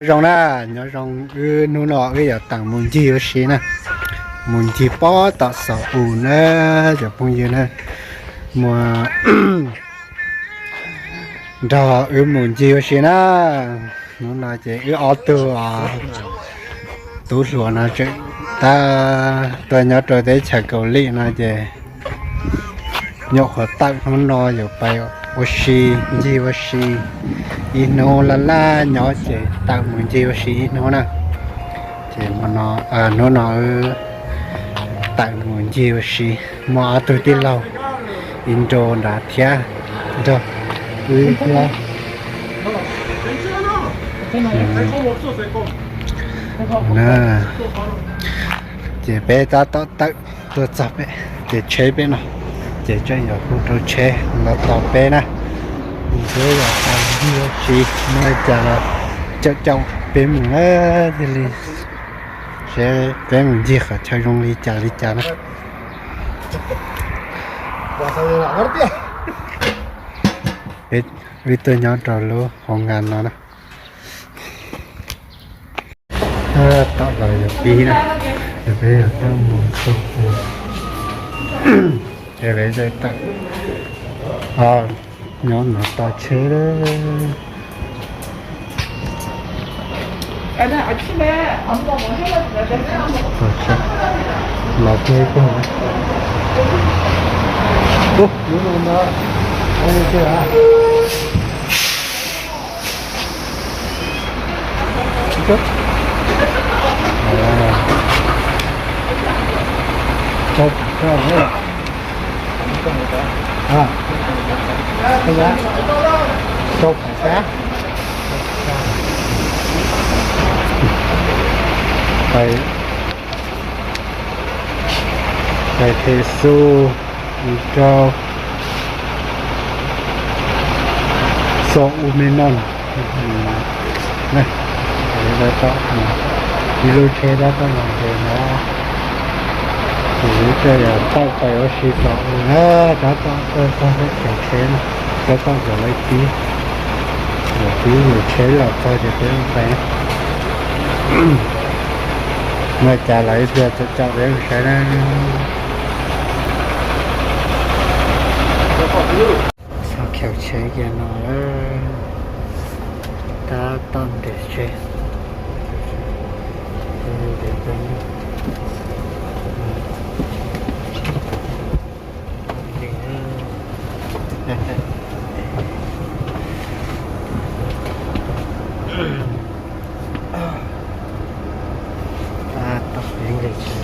Zoo na, nyob zoo, wb hnub no wb yuav tawm mus ncig ua si na, mus ncig pob tom Xaus Us na, cov phooj ywg na, mus nrog wb mus ncig ua si na. Hnub no ces wb ob tug tub hluas no tseem tab tuaj nyob rau teb chaws Kaus Lim no ces nyuam qhuav tawm hnub no yuav pais ua si, ncig ua si ib hnub, laj laj nyob ces tawm mus ncig ua si ib hnub na. Ces hnub no tawm mus ncig ua si, muaj ob tug tij laug ib nrau nrad thiab, nrog wb thiab. Ces peb tab tom tawm tuaj txog pem ces tsheb pem no, ces tseem yuav hu rau tsheb los tos peb na. Peb yuav tau ncig ua si, muaj li cas los caum caum peb mus na, thiaj li seb peb mus ncig qhov chaw zoo li cas li cas na. Peb wb tuaj nyob rau lub hoo nkas no na. Tom los yog pib na, yog peb yog tuaj mus txog, es peb tawm, nyob no tos tsheb lawm. Los tsheb pog, ub, lub no no, ub, rau phaum sab, rau phaum sab, pais, pais Thev Xus, rau Xaus Us Me Noos. Ib lub tsheb tab tom los ntses no, ces wb tseem yuav tawm pais ua si Xaus Us na, tab tom tuaj txog lub chaw tsheb no, tab tom yuav lawv tib, yuav tib yus tsheb los txog ces peb mam pais. Muaj cas los ib pliag caum caum peb mus saib na. Txog chaw tsheb kiag no, tab tom nres tsheb. Tab tom nres tsheb.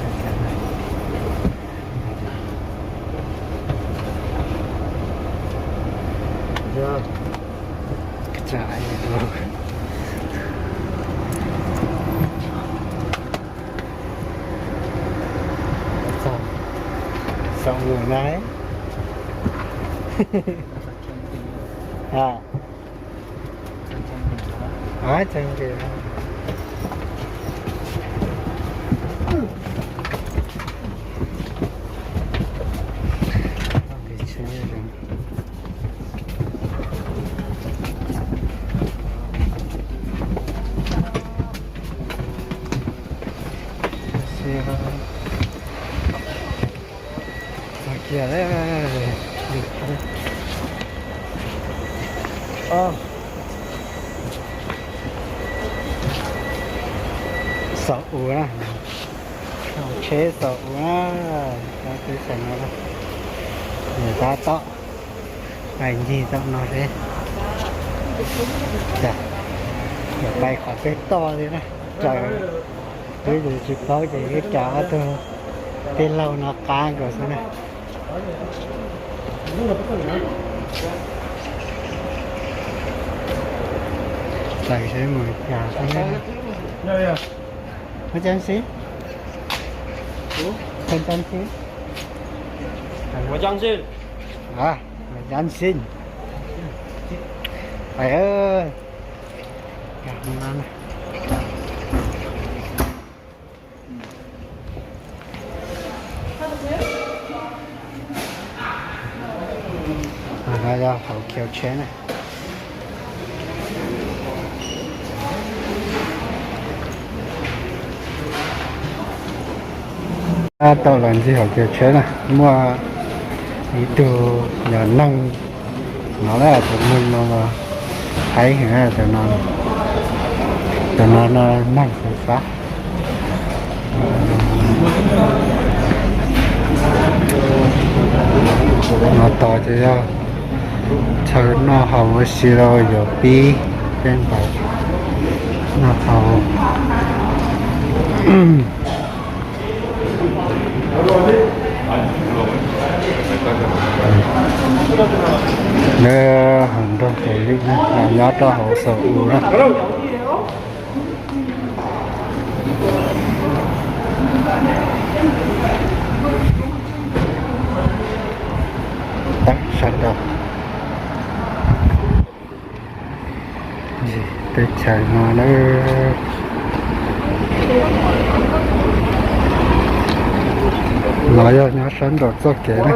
Xaus Us na. Txog kiag lawm. Xaus Us na, tsheb Xaus Us na, teb chaws no na. Tab tom pais ncig tom no seb, yuav pais qhov twg toj li na. Raws, wb tsis paub ces wb cav ob tug tij laug no qab nkaus xwb na. Txawm seb mus cas xwb na. Ua cas xwb? Ua cas xwb? Ua cas xwb? Pais. Hauv kiav tsheb na. Tab tom los ncig hauv kev tsheb na, muaj ib tug yog neeg no na, tus neeg no los haib heev, tus no, tus no no neeg xav xav. No tos ces yog chaw noj haus ua si rau yuav pib tej ntawd noj haus. Lawv hauv nroog Kaus Lim na, nyob rau hauv Xaus Us na. Tawm sab nraud. Teb chaws no na, no yog nyob sab nraum txoj kev na,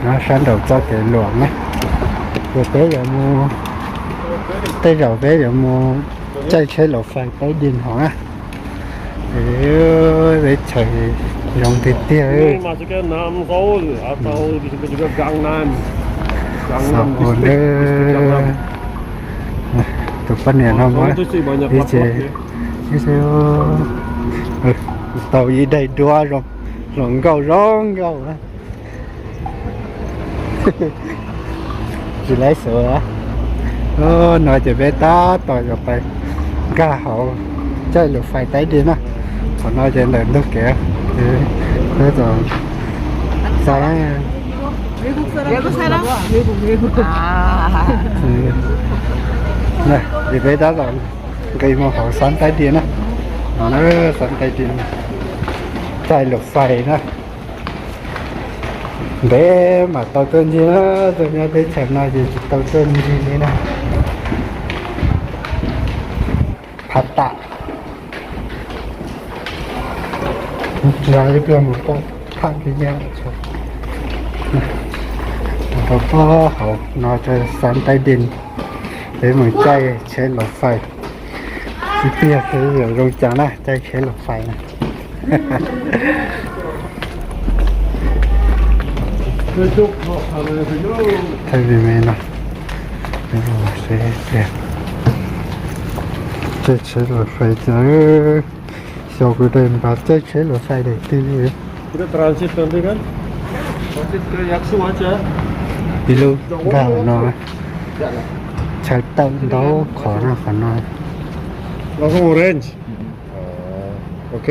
nyob sab nraum txoj kev luam na. Ces peb yuav mus, tej zaum peb yuav mus caij tsheb laus fais taib di hov na. Teb chaws zoo tiag tiag. Xaus Us, tus poj niam no muab ib ce, ib ce tau ib daim duab zoo, hluas nkauj zoo nkauj na. Tsis laib xav. No ces peb tab tom yuav pais nkag hauv caij laus fais taib di na. Qhov no ces ntawm ntug kev, peb tau xa. Ces peb tab tom nqis mus hauv xab taib di na. No na, xab taib di, caij laus fais na. Ntev mam tau tuaj ncig na, tuaj nyob teb chaws no ces tsis tau tuaj ncig li na. Phab tam, ib pliag mus pom thaj li nyob. Tau pob hauv no rau xab taib di, peb mus caij tsheb laus fais. Ib pliag xwb yuav zoo cas na, caij tsheb laus fais na. Thaij me me no, caij tsheb laus fais cas, xyov kuv daim npav caij tsheb laus fais daim twg li. Ib lub nkag no, chaw tawm ntau qhov no, qhov no. Ok.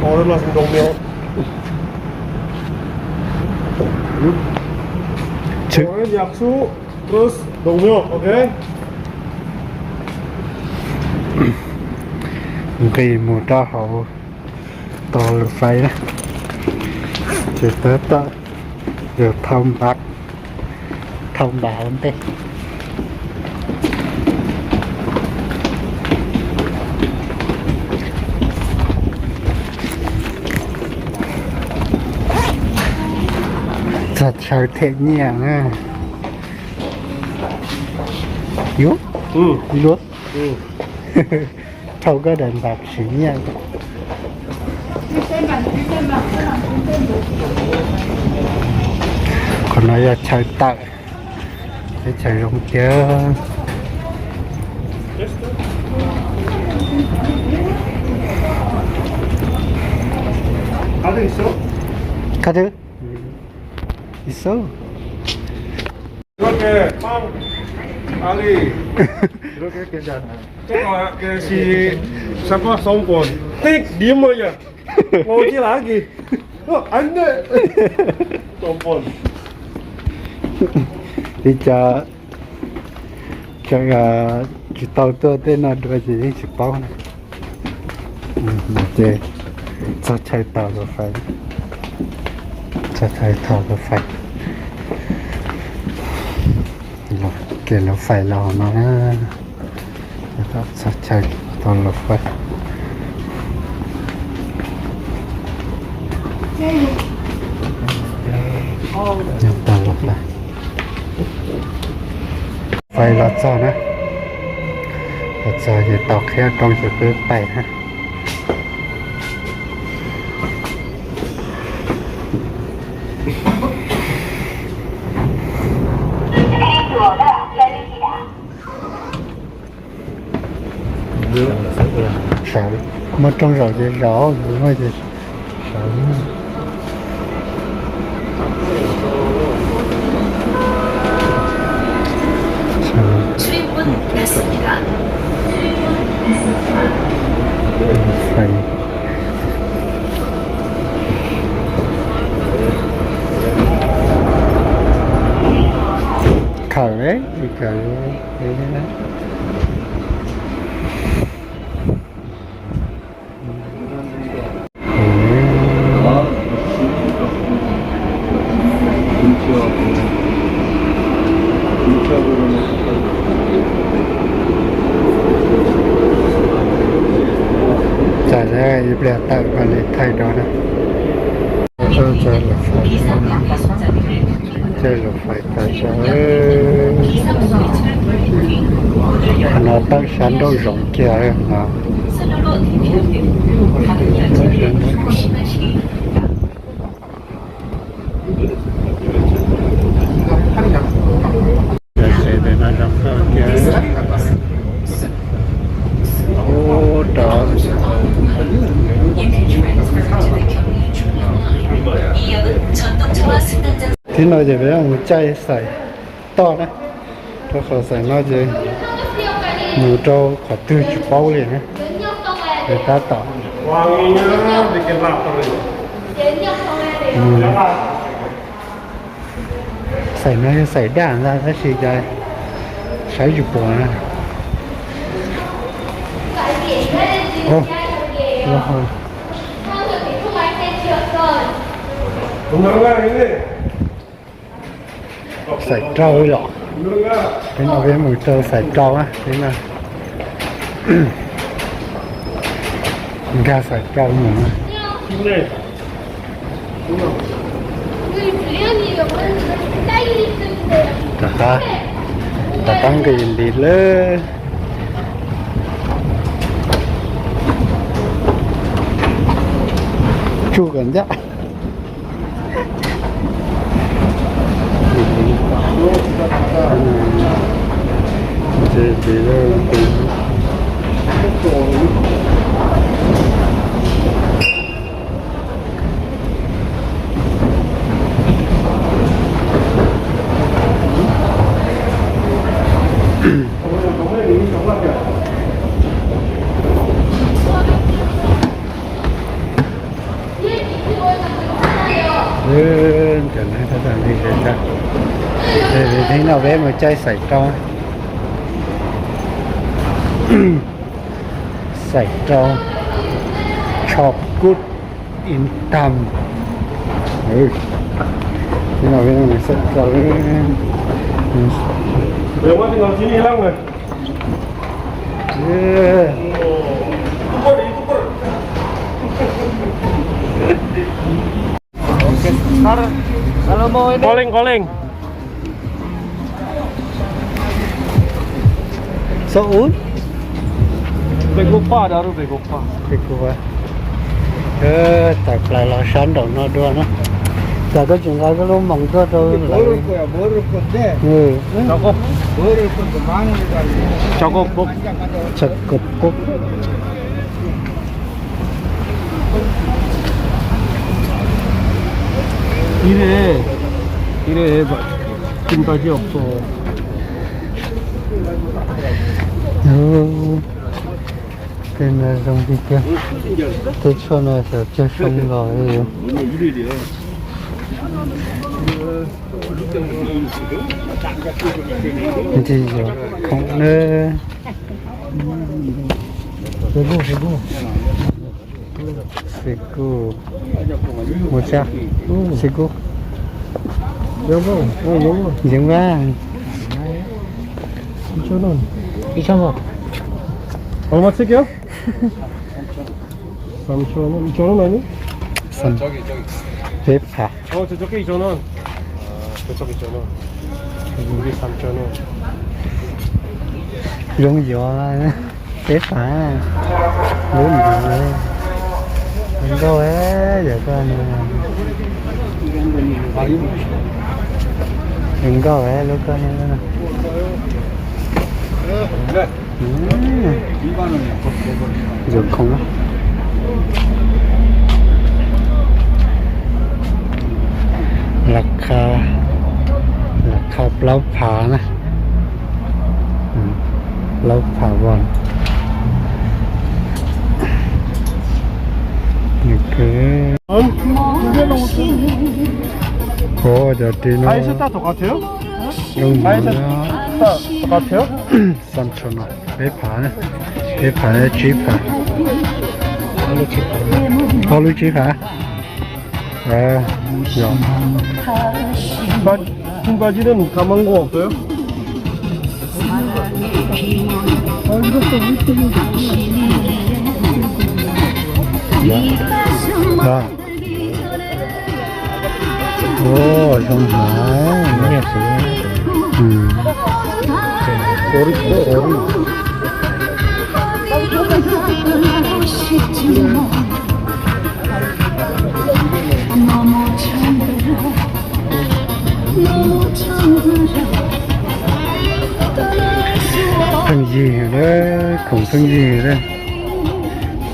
Orange, Yaqsu, terus Dongmyo, ok. Nqis mus rau hauv tog lus fais na, ces tab tom yog thau npav, thau npav hauv ntej. Txog chaw them nyiaj na. Yuav, yuav. Thau koj daim npav siv nyiaj. Qhov no yog chaw tawm, teb chaws zoo tiag. Qhov twg? Ib xub. Li cas tseem tsis tau tuaj tej no dua ces yeej tsis paub na. Ces txog chaw tau lus fais, txog chaw tau lus fais, kev lus fais los no na. Txog chaw tau lus fais. Tau lus fais. Fais los txog na, los txog ces tau qhia rau ces peb pais na. Sawv, muaj rooj zaum ces zaum, muaj ces sawv. Khawm, khawm. Txawm ib pliag tawm mam li thaij rau na. Txawj lus fais tas zog. Qhov no tawm sab nraum zoov kiag no. Ces tes no zoo nkauj thiab. Ub, rau thib no ces peb mus caij xaim toj na, rau qhov xaim no ces mus rau qhov twg tsis paub li na, ces tab tom mus. Xaim no yog xaim daj ntag tab sis cas saib tsis pom na. Xaim rau yom. Peb no peb mus rau xaim rau na, peb no nkag xaim rau mus na. Rov qab, rov qab nqis nti lawm. Tsuj kom ncaj. Ntawm no tab tom nqis pem ntag. Thib no peb mus caij xaim rau. Xaim rau Chop Good in Town. Thib no peb mus xaim rau. Calling, calling. Xaum ub. Peb kuj pab, peb kuj pab. Tawm plaws los sab nraum no dua na. Cas koj tsis nqa koj lub moos tuaj rau lawv? Tsav koj pub. Ib, ib, ib, tim tau coj pub. Tej no zoo tiag tiag. Tej tshuaj no xyov tsawg xyoo los li. Ntsis yuav khoom na. Xib kuj, mus tsa, xib kuj. Yeev vaj. Peb phav. Zoo yuav, peb phav. Lub ntiv, zoo nkauj, yog koj, zoo nkauj lub koj ne. Zoo khoom na. Las qha, las qha plaub phav na. Plaub phav von. Ua cov ris no zoo, xab tsho no peb phav, peb phav tsib phav, ob lub tsib phav. Yog, zoo heev. Pheej yig, khoom pheej yig,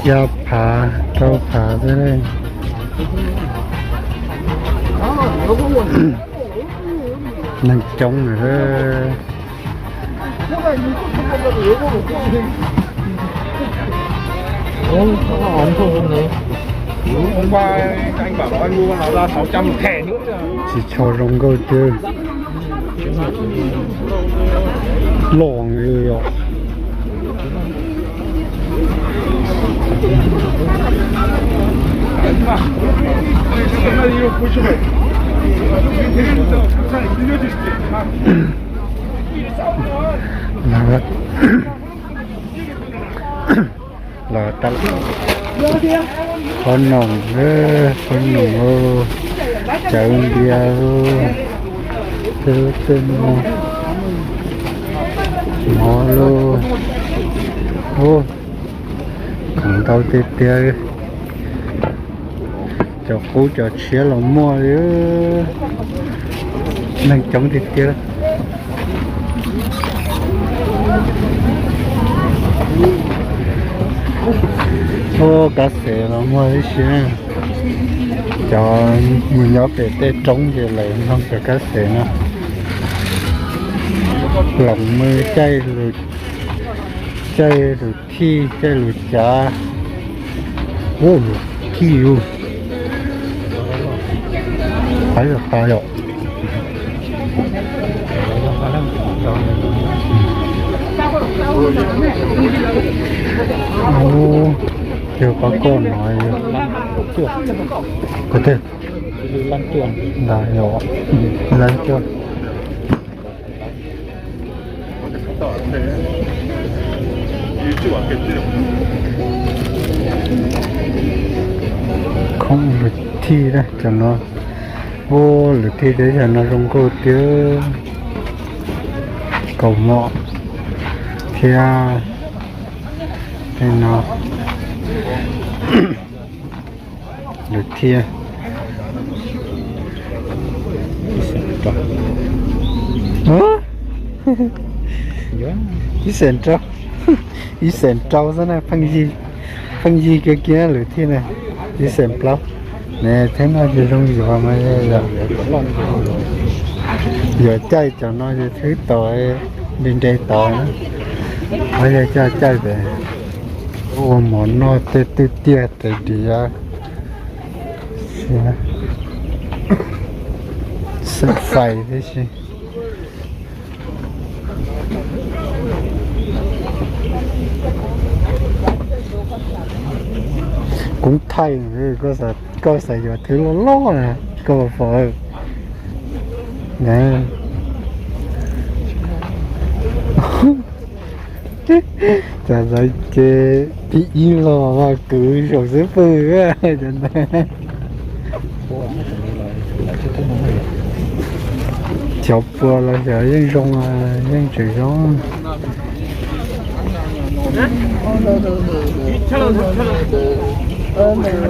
xya phav rau phav xwb. Neeg coob. Tsis tshua zoo nkauj tiag. Loj yom. Los tas, qhov noom, qhov noom, cawv npias, tej lub tej no, mov lub, khoom ntau tiag tiag. Cov qub cov tshiab los muaj li. Neeg coob tiag tiag. Ua kab xev los muaj tib si. Cov mus nyob pem tej roob ces lawv noj cov kab xev no. Loos mw caij, caij lus thij caij lus cav. Ua lus thij lus, qab yog tas yom. Yog qab koj no, kuv twb, ntag yog lab cuaj. Khoom lus thij na cov no. Ua lus thij teb chaws no zoo nkauj tiag. Kaus mom thiab tej no. Lus thij ib xeem rau, ib xeem rau xwb na, pheej yig kiag kiag lus thij na, ib xeem plaub. Ne, thib no ces zoo yuav mas, yuav caij cov no ces thwb tau, nres nres tau. Qhov yog coj caij pem ua mov noj tej twj tiag tes diav, xav fais tib si. Kuv thaij, koj xav yuav thwb loj loj na, koj pom. Cov txawv ces thib ib los mas kwv saum xub pwg cov ntawd. Cov pua los xyov yeej zoo, yeej tseem zoo.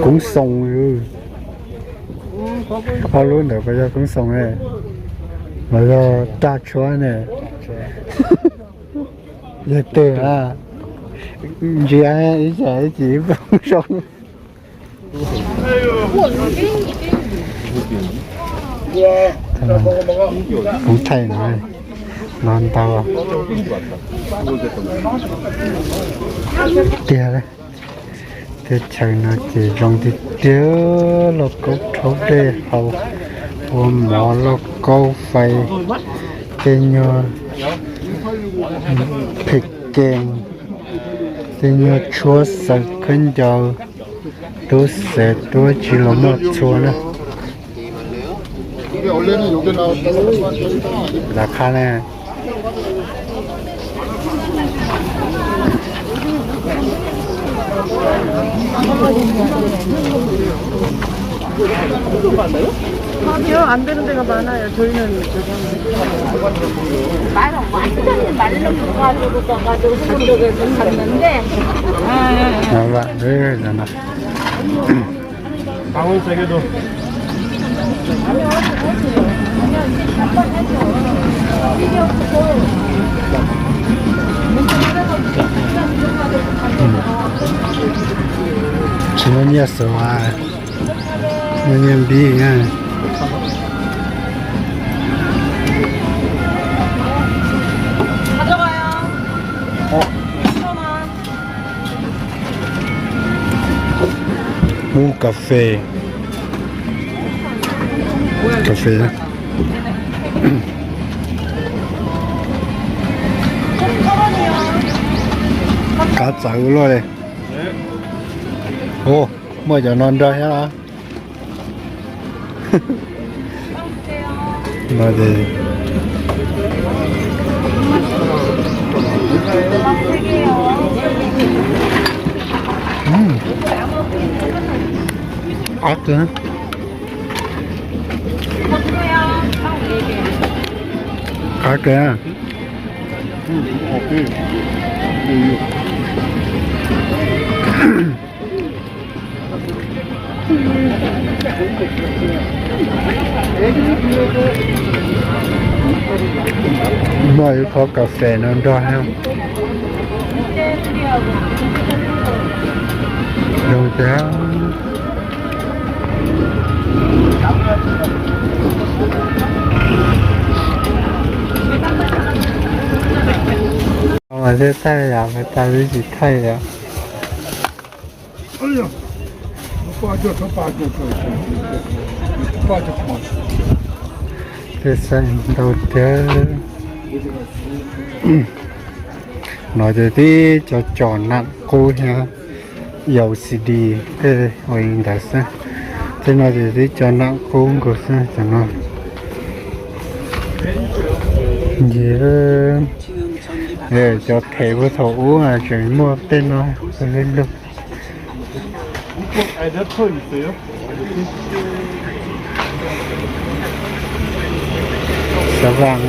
Koob Xoo, ob lub ntawd puas yog Koob Xoo ne? Los yog Raj Tshuab ne? Yog twg a, ntsia ib yam ib tsis zoo. Kuv thaij no, no ntau tiag. Teb chaws no ces zoo tiag tiag, lauj kaub rhaub dej haus, ua mov lauj kaub fais, tej nyuag phem kees, tej nyuag tshuab xaws khaub ncaws, tub xav tub tsis los muaj txhua na. Lawv qha ne. 아, 안 되는 데가 많아요. 저희는 저기 말은 완전히 말로 못 가지고 가가지고 저쪽에서 샀는데. 아, 예, 예. Ava, ê, no no. Tau ib txhais kawg nkaus. Tsis muaj nyiaj xwb as, muaj nyiaj npib na. Hub kas fes, kas fes. Qab txawv ua luaj li. Ua, muaj cov no nrog thiab los? No ces qab kawg, qab kawg. Muaj ib qho kas fes no nrog thiab. Zoo thiab. Mas thiaj thaij yom, mas tas li tsis thaij yom. Tej xaim ntau tiag. No ces tib cov cos nam qub thiab, yau C D tej ua li ntawd xwb. Tej no ces tib cov nam qub nkaus xwb cov no. Nce, cov them puag thaum ub tseem muaj tej no lug lug. Xav vas,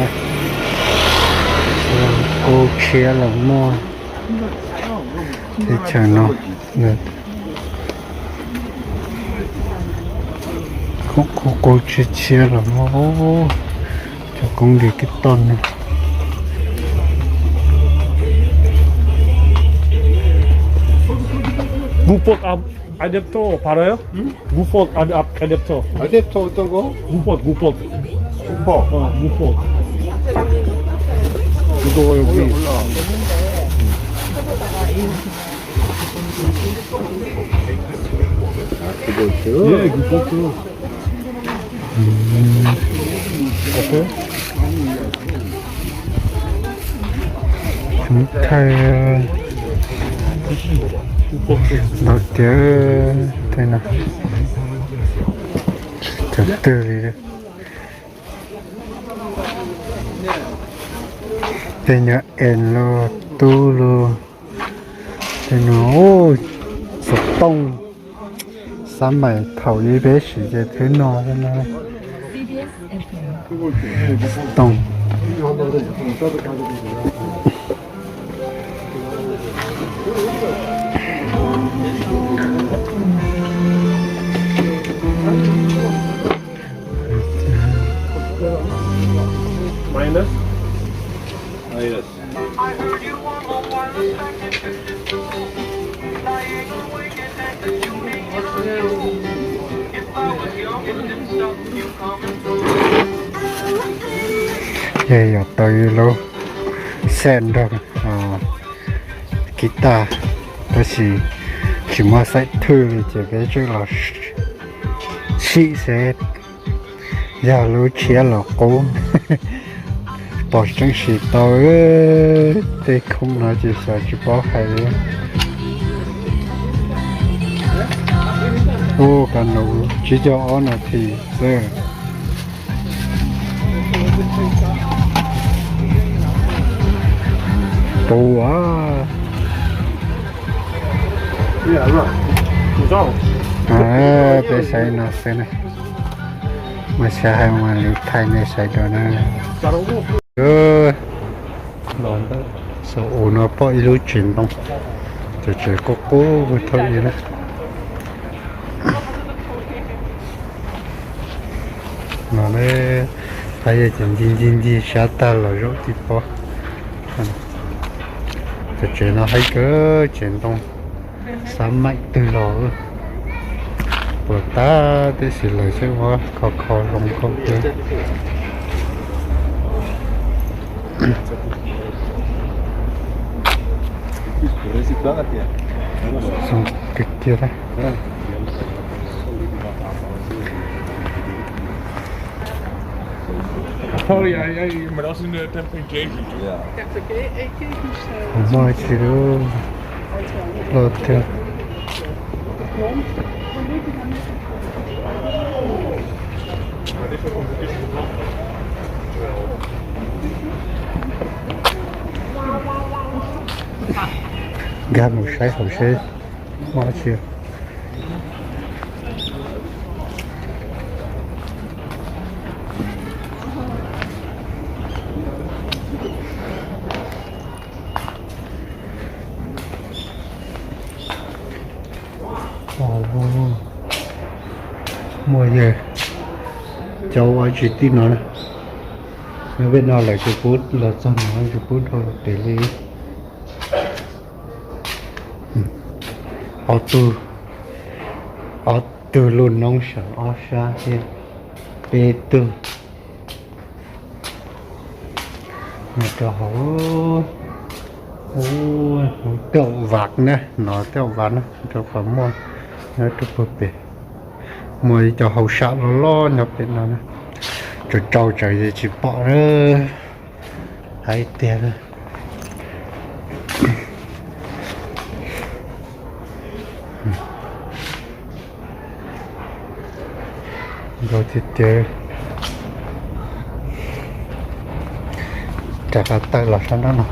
xav vas qub tshiab los muaj. Teb chaws no qub qub tshiab tshiab los muaj. Cov koob li kib toj no. Gu pog ab adepto para. Gu pog ab adepto. Adepto to go. Gu pog, gu pog. Gu pog. Gu pog. Thaij ntau tiag tej no. Cov twg li. Tej nyuag en los tub los. Tej no xov tooj, xab mais thaum ub peb siv ces twb no no. Xov tooj. Minus. Minus. Yog tau ib lub xaj nrog kiv tas, tab sis tsis muaj xaim thwj li ces peb tseem los sim seb yog lub tshiab los qub. Pom tseem sim tau, tej khoom no ces xyov tsis paub hais li. Ub, qab nus tsib caug ob nas this xwb. Puv as. Peb saib no xwb na. Mas xav hais mas lwm thaij nej saib dua na. Los ntawm saum u no pom ib lub tsev ntoo, cov tsev qub qub thaum ub na. No ne, pab yog ces ncig ncig ncig sab tag los zaum tib pob. Cov tsev no haib kawg, tsev ntoo xab maim twg los puas tag, tiam sis lawv tseem muab kho kho zoo nkauj thiab. Zoo kawg kiag thiab. Sorry, I, I, my last in the ten point J. Kuv muaj tsis lub los tiag. Nkag mus saib hauv seb muaj tsis. Muaj yawg cov ua tsis tij no na. Nyob pem no lawv tsis pub los txog no, tsis pub dhau los pem li. Ob tug, ob tug lub noob sab ob sab thiab, peb tug. Nyob rau hauv, tej haum vav na, no tej haum vav na, rau qhov muaj nyob rau puag pem. Muaj ib co hauj sam loj loj nyob pem no na. Tsaus tsaus tsawv ces tsis pom na, hais tiag. Nkauj tiag tiag. Rov qab tawm los sab nrab no.